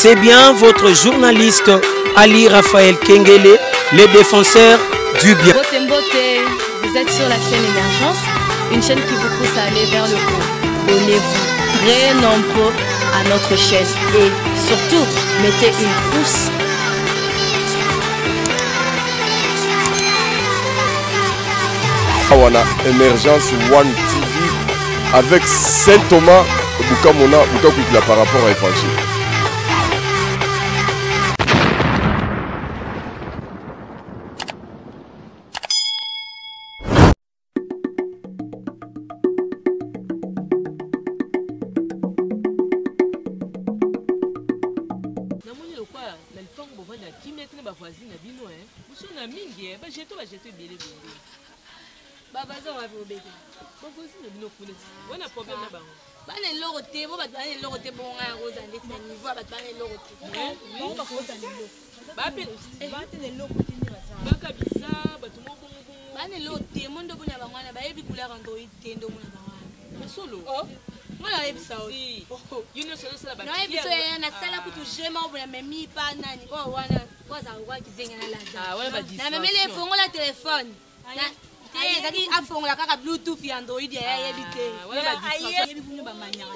C'est bien votre journaliste Ali Raphaël Kengele, le défenseur du bien. Mbote Mbote, vous êtes sur la chaîne Émergence, une chaîne qui vous pousse à aller vers le haut. Abonnez-vous très nombreux à notre chaîne et surtout, mettez une pouce. Awa na Emergence One TV avec Saint Thomas Bukamona Bukakwikila par rapport à Évangile. namoni lokola na lipango bovanda kimia te na bavoisine na bino e mosusu na mingi e bajeto bajeto ebele bongo babaza wapi obete bavoisine na bino kuna wana problème na bango bana eloko te bo bato bana eloko te bongo ngai yango ozala ndeti na niveau ya bato bana eloko te baka biza bato moko bongo bongo bana eloko te mo nde omona bango wana bayebi couleur android te nde omona bango wana solo nga nayebisa yo nyonso ozosala nayebisa ye nasala kutu jema obo namemi pa nani oyo wana oyo azalaka kwa kizenga na laza namemeli efongola telefone te ezalaki afongola kaka bluetooth ya android ya ayebi te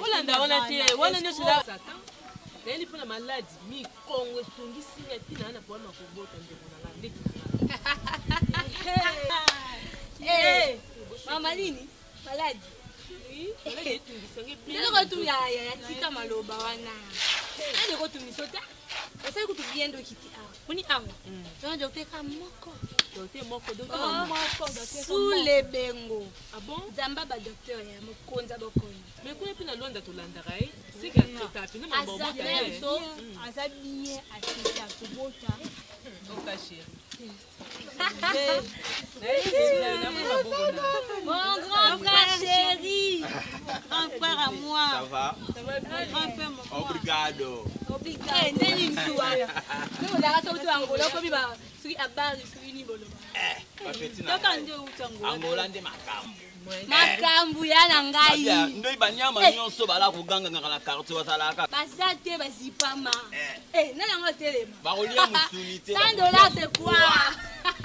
olanda wana te wana nyonso eza satan nayeli mpo na maladi mikongo etungisi nga ntina na problème ya kobota ndeko na nga ndeki mama nini maladi eloko tu ya tika maloba wana nani ekotungiso te osali kutu bien ndoki ti awa moni awa tona docteur ka moko docteur moko docteur moko sous bengo nzamba ba docteur ya mokonzi ya bokonzi mais kuna mpe na lwanda tolandaka ye seke atraita mpenza mambo abota ye aza bien atraita kobota oka chéri Mon grand frère chéri. Grand frère à moi. Ça va? Ça va bien. Grand frère mon Obrigado. Obrigado. Eh, ndeni msuwa. Ndio ndaka soki to Angola komi ba soki abari soki ni bolo. Eh, ba petit na. Toka nde uta Angola. Angola nde makambo. Makambo ya na ngai. Nde banyama nyonso bala kogangangaka na quartier bazalaka. Baza te bazipama. Eh, nani yango atelema? Bakolia mosuni te. 100 dollars c'est quoi?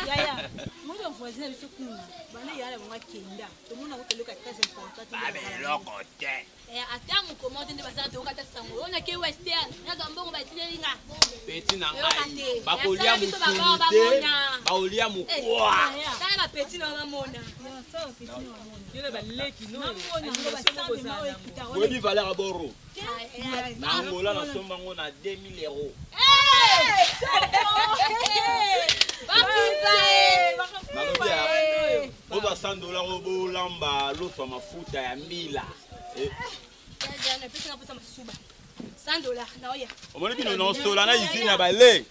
Yaya, moto voisin na biso kuna bana yala bango akenda tomona ko eloko ya très important te eloko te ata mokoma te nde baza toyoka ata sango oyo nake western nazwa mbongo batileli nga peti na ngai bakolia mosuni te bakolia mokwa tala bapeti na bamona oyebi valeur ya boro na angola nasomba yango na 2000 euro nalobi ozwa 100 dollar oyo bolamba loso ya mafuta ya mbila omoni bino nosola na usine ya bale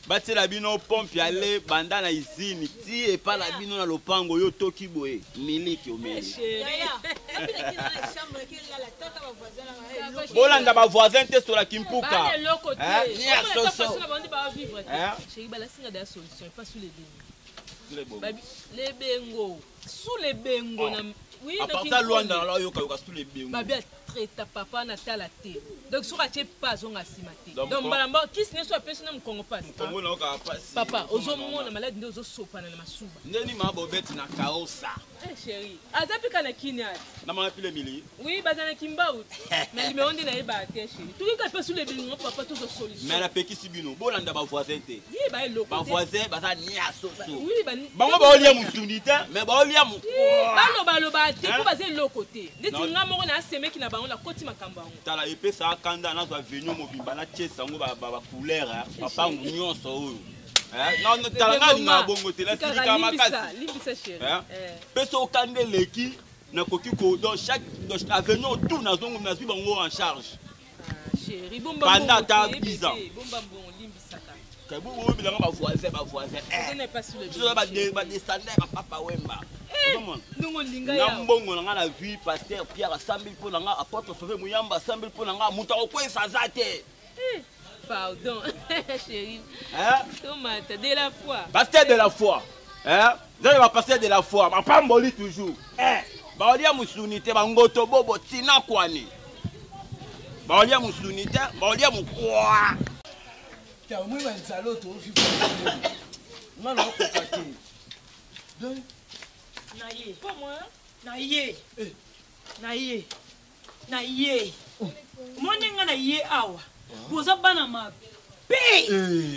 batiela bino pompe ya le banda na usine ti epa na bino na lopango yo toki boye miliki omeli bolanda bavoisin te sola kimpuka lebengo sous lebengo na oui à partir Luanda na yoka yoka sous lebengo babi atraita papa na tala te donc soki atie pa azonga nsima te donc mbala mbala kisi nyonso apesi na mokongo pasi mokongo na yoka pasi papa ozomona maladi nde ozosopana na masuba ndeni ma bobeti na kaosa eh chéri aza mpe kaka na kini ati na mama pile mili oui baza na kimbau mais limero nde nayebaka te chéri toki kaka mpe sous lebengo papa tozwa solution mais napekisi bino bolanda bavoisin te bavoisin baza nia soso bango baolia mosuni te mais baolia balobaloba te mpo baza eloko te ndeti nga moko nasemeki na bango nakoti makambo yango tala epesaka kanda nazwa venio mobimba natiesa yango bacouleur bapangu nyonso oyo tala nga alingaka bongo te nasilikaka makasi mpe so okanda eleki nakoki ko donc chaque avenue tout nazongo nazwi bango en charge pendant ata 10 ans boyebelanga bavoisin bavoisin badescendant bapapa wemba na mbongo na nga na vie paster pierre asambeli mpo na nga apôtre sauve muyamba asambeli mpo na nga moto akokwesa aza te pardon chéri tomata de la foi pasteur de la foi nzambe bapasteur de la foi bapamboli toujours baolia mosuni te bangoto bobo tina kwani. Baolia mosuni te, baolia mokwa. Omoi banzala oyo toovivre nga naokoka te. Donc na ye na ye na ye na ye omoni nga na ye awa, boza bana mabe,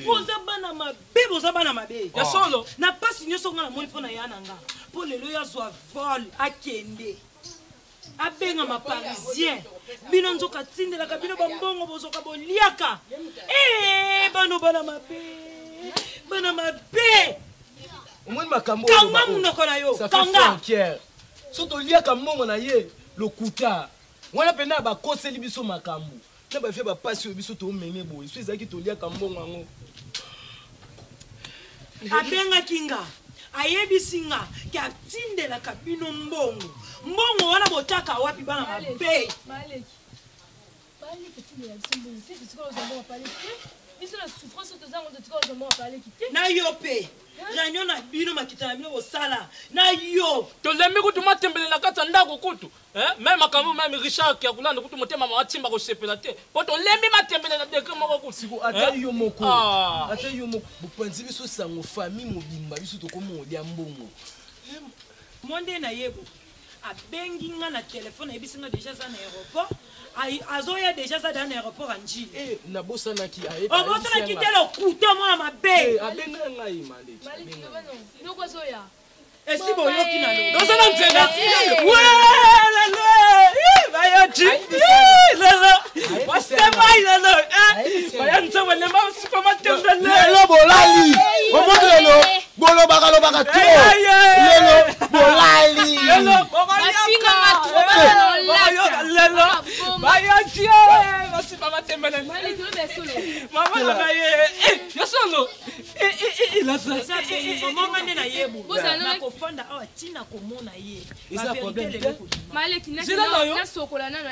boza bana mabe, boza bana mabe. Ya solo. Na mpasi nyonso nga namoni mpo na ya na nga, mpo lelo ye azwa vol, akende abengama Parisien, bino nzoka atindelaka bino bambongo, bozoka boliaka. Eh, bano bana mabe, bana mabe. Omoni makambo. Kanga monoko na yo, kanga. Frontière so toliaka mbongo na ye, lokuta wana mpena bakoseli biso makambo na bavie, bapasi oyo biso tomene boye. So ezalaki toliaka mbongo yango. Abengaki nga, ayebisi nga ke atindelaka bino mbongo. Mbongo wana botaka wapi, bana mabe? Maleki, baleki tindela biso mbongo te. Totika kozwa mbongo paleki te. Biso na souffrance oyo tozango, totika kozwa mbongo paleki te. Na yo mpe, réunion na bino, makita na bino bosala na yo. Tolembi kutu matembele na kati ya ndako kutu. Même makambo, même Richard Kiakulanda kutu, motema mawatimba kosepela te, po tolembi matembele na degré moko kutu. Siko ata yo moko, ata yo moko, bopanzi biso sango, famille mobimba biso tokomi kolia mbongo. Mo nde nayebo abengi nga na telefone, ayebisi nga déjà aza na aéroport, azoya déjà, aza da na aéroport ya Njili. Nabosanaki. Obosanaki te, lokuta, mwana mabe. Abenga ngai, maleki. Maleki, noko azoya. Esi boyoki na lo. Toza na nzela welele, bayoki lelo, basebai lelo, baya nzembo lemba supa matembele. Lelo bolali, omoni lelo bolobaka lobaka trop, lelo bolali. Lelo bokoyoka, lelo bayoki basipa matembele. Mama nanga ye yo solo. Omonga nde nayebu nakofanda awa ntina komona ye. Eza problème te. Maleki, Nzela na yo. nasokola nano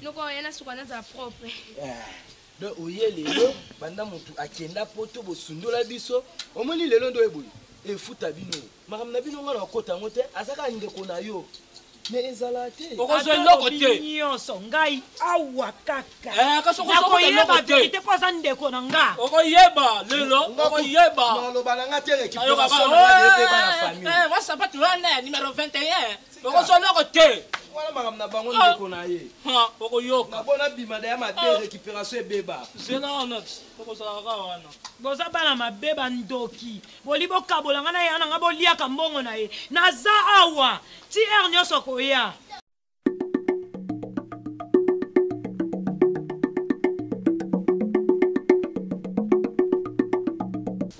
noko ya nasokola, nazala propre. Donc oye lelo, banda motu akenda poto, bosundola biso. Omoni lelo ndo eboye efuta bino makambo na bino. Nga na okota yango te, aza kaka ndeko na yo, mais ezala te. Okozwa eloko te. Nyonso ngai awa kaka. Eh, kasi okozwa nakoyeba eloko te. vérité mpo aza ndeko na nga. Okoyeba lelo, okoyeba. Naloba na nga te, récupération na nga ebeba na famille. Wasapatu wana ya numéro 21, okozwa eloko te. Wana makambo na bango, ndeko na ye. Okoyoka. Nabona bima da ya mabe, récupération ebeba. Zela wana, okozala kaka wana. Boza bana mabe, bandoki. Boli bokabola nga na ya na nga, boliaka mbongo na ye. Naza awa ti heure nyonso koya.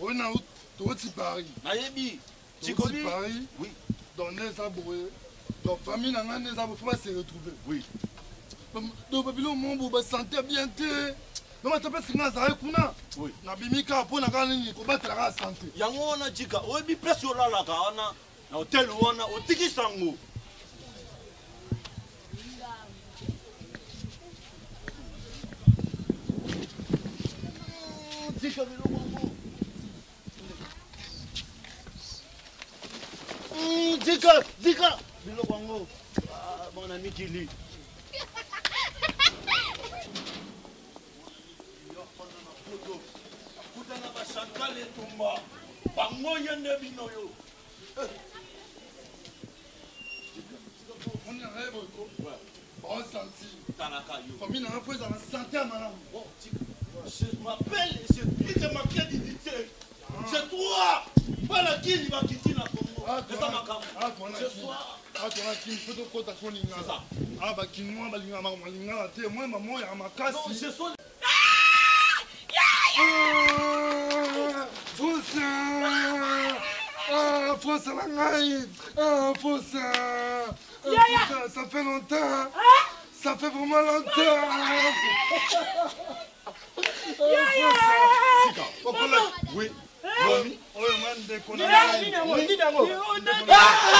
Oyo tokoti Paris. Nayebi. Tokoti Paris. Oui. Donc nde eza boye, donc famille na ngai nde eza boye, faut base retrouver. Oui. Donc babiloko moko boye, basante bien te. Donc ata mpesi ngai azalaki kuna, nabimi kaka mpo na kaka nini, kobatela kaka sante. Yango wana jika oyebi place olalaka wana na hotel wana, otiki sango. Tika biloko yango. Tika, tika biloko yango. Ah, bana mikili. Kutana baChantal Etumba, bango ye nde bino yo. Moni na ngai boye ko baosentir Talaka yo. Famille na ngai faut ezala sante ya malamu. Je m'appelle et je pique ma clé d'identité. C'est toi. Bana kini bakiti na Congo. Eza makambo. Ce soir. Atona kini, faut tokota so lingala. A bakinois balingaka makambo ya lingala te, moi mamo ya makasi. Non, je suis Fosa! Ah, Fosa na ngai! Ah, Fosa! Ah, Fosa, ça fait longtemps! Ça fait vraiment longtemps! Ah, Fosa! Oui. Mami, oyo nga ndeko na ngai. Nini yango? Ah,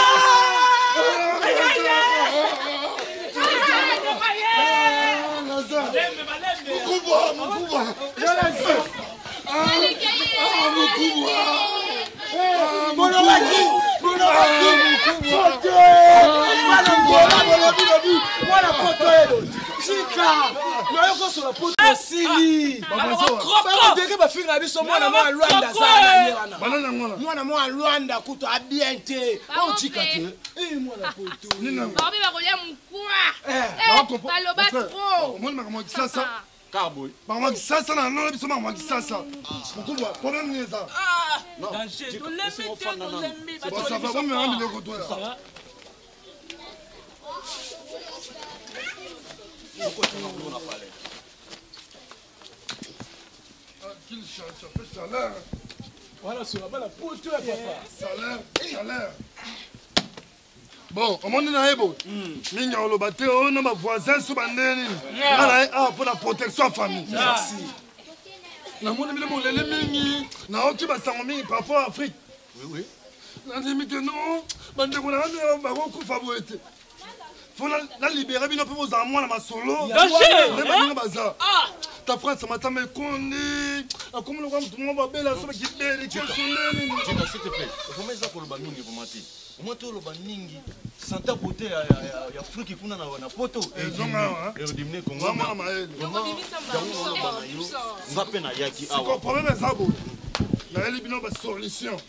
Lazare! Mokubwa, mokubwa! Ah, ah, mokubwa! Ah, Bolobaki, bolobaki mokubwa! Poto, mwana Ngola, bolobi lobi mwana poto elo. Tika nayo kosola po tosili bakondeke bafinga biso mwana mwa Luanda azala na wana mwana mwa Luanda kutu abien te otika te mwana poto bakomi bakolia mokwa baloba trop. Omoni makambo ya Kisasa, makambo ya Kisasa na lola biso, makambo ya Kisasa mokubwa, problème nini eza? Bon, ça va, bomema biloko toya. Ça fait chaleur. Wana sola bana poto ya papa. Chaleur, chaleur. Bon, omoni na ye boye mingi akoloba te oyo na bavoisin so bandenge nini, nga na ye awa mpo na protection ya famille. Namoni bino bolele mingi, naoki basango mingi par rapport à Afrique. Nandimi te, no bandeko na nga bakokufa boye te. Fo nalibere bino mpe bozala mwana masolo nde baninga baza ta France matama ekondi, akomi lokola motu moko babela so bakibeli keso nde nini. Tika, s'il te plaît. Vraiment eza koloba mingi vraiment te. Omoi toloba mingi. Santa beauté ya Afrique kuna na poto. Ezonga awa. Erodimine Congo. Mwana mayele. Vraiment yango naloba na yo. Nga mpe nayaki Siko awa. problème eza boye, nayeli bino basolution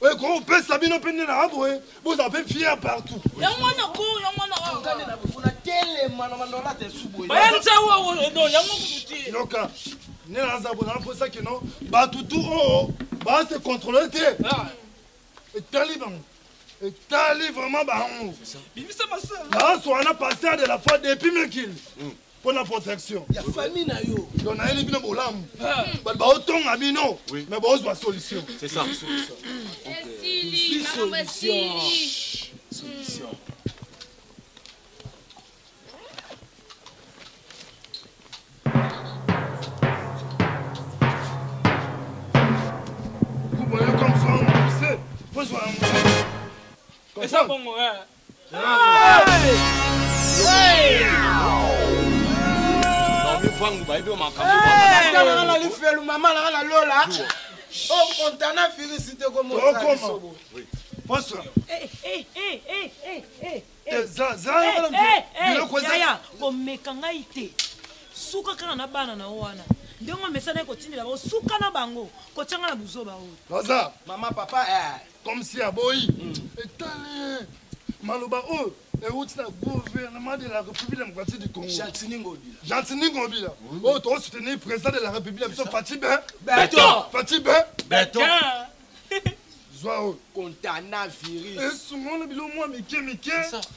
oyo kopesa bino mpe nde na boye bozala mpe fier partout. Yango wana ko, yango wana. Tokande na bofuna telema na bandola te su boye. Bayanza wa no yango kutu te. Yoka, nde naza boye, naposa keno bato tu oyo base contrôle te, etali bango, etali vraiment bango. Bimisa masala. Naaswa na pasteur de la foi depuis mikili mpo na protection ya famille na yo. Donc nayeli bino bolamu, bato baotonga bino mais baozwa solution. C'est ça. Esili, makambo esili. Solution. Vous voyez comme ça, on sait. Faut jouer un Eza bongo eh. Vangu bayebi yo makambo. Tata nanga na lifelu, mama nanga na lola okontana virisi te. Okoma. Poso. Biloko eza- Yaya, komeka ngai te. Suka kaka na bana na yo wana, ndenge omesana ye kotindela bango, suka na bango kotianga na buzoba oyo. Baza. Mama, papa eh. Comme si aboyi. Etali maloba oyo euti na gouvernement de la République démocratique du Congo. Gentini Ngobila. Gentini Ngobila. Oyo tokosoutenir président de la République biso Fatshi Be. Beton. Fatshi Be. Beton. Zwa oyo. Contana virus. Esungola bilo mwa mike mike.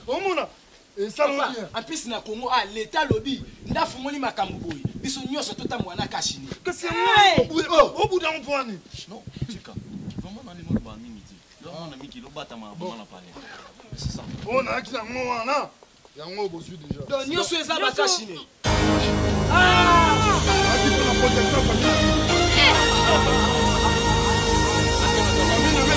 Omona esala Papa, bien. en plus na Congo, ah, l'état lobi ndafungoli makambo boye, biso nyonso totambola na kashini. Kasi yango obuda ngo mpo wani. Non, tika. Vraiment nalingi oloba mingi te. Yo mwana mingi lobatama vraiment na palais. C'est ça. Oyo nayaki nango wana, yango bozwi déjà. Donc nyonso eza bakashine. Ayaki mpona protection famille.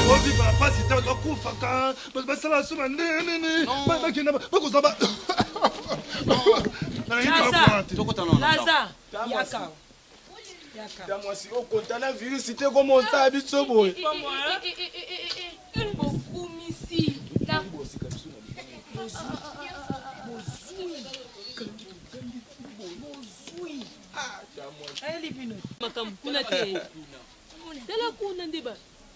Ovivre na pasi te, bato bakufaka, bato basala so bandenge nini, bakenda bakozwa ba Laza. Tokota na Laza, yaka. Ta mwasi okontana virus te, koma osala biso boye. Bokumisi. Ayeli bino. Makambo kuna te. Tala kuna nde ba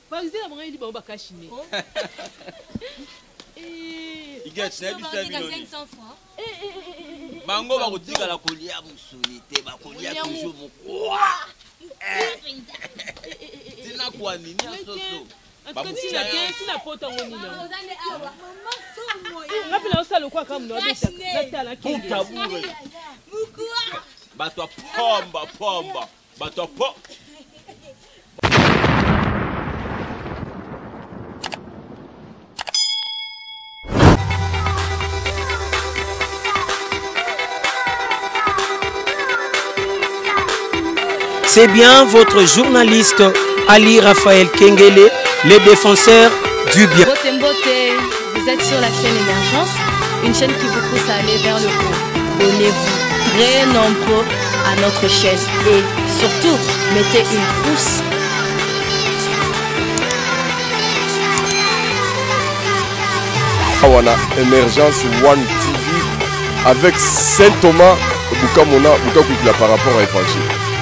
parisien na bango ayeli bango bakashine. Iget, nayebisa bino nini? 500 francs. Bango bakotikala kolia mosuni te, bakolia toujours mokwa tina kwa nini ya soso. Ntina te, ntina poto yango nini yango. Oza nde awa. Mama somo. Nga mpe naosala lokola kaka mono abetaka natala kenge. Buntabure. Mukua. Bato ya pomba pomba, bato ya po. C'est bien votre journaliste Ali Raphaël Kengele, le défenseur du bien. Mbote Mbote, vous êtes sur la chaîne Émergence, une chaîne qui vous pousse à aller vers le haut. Abonnez-vous très nombreux à notre chaîne et surtout, mettez une pouce. Awa na Emergence One TV. Avec Saint Thomas Bukamona, Bukakwikila par rapport à Évangile.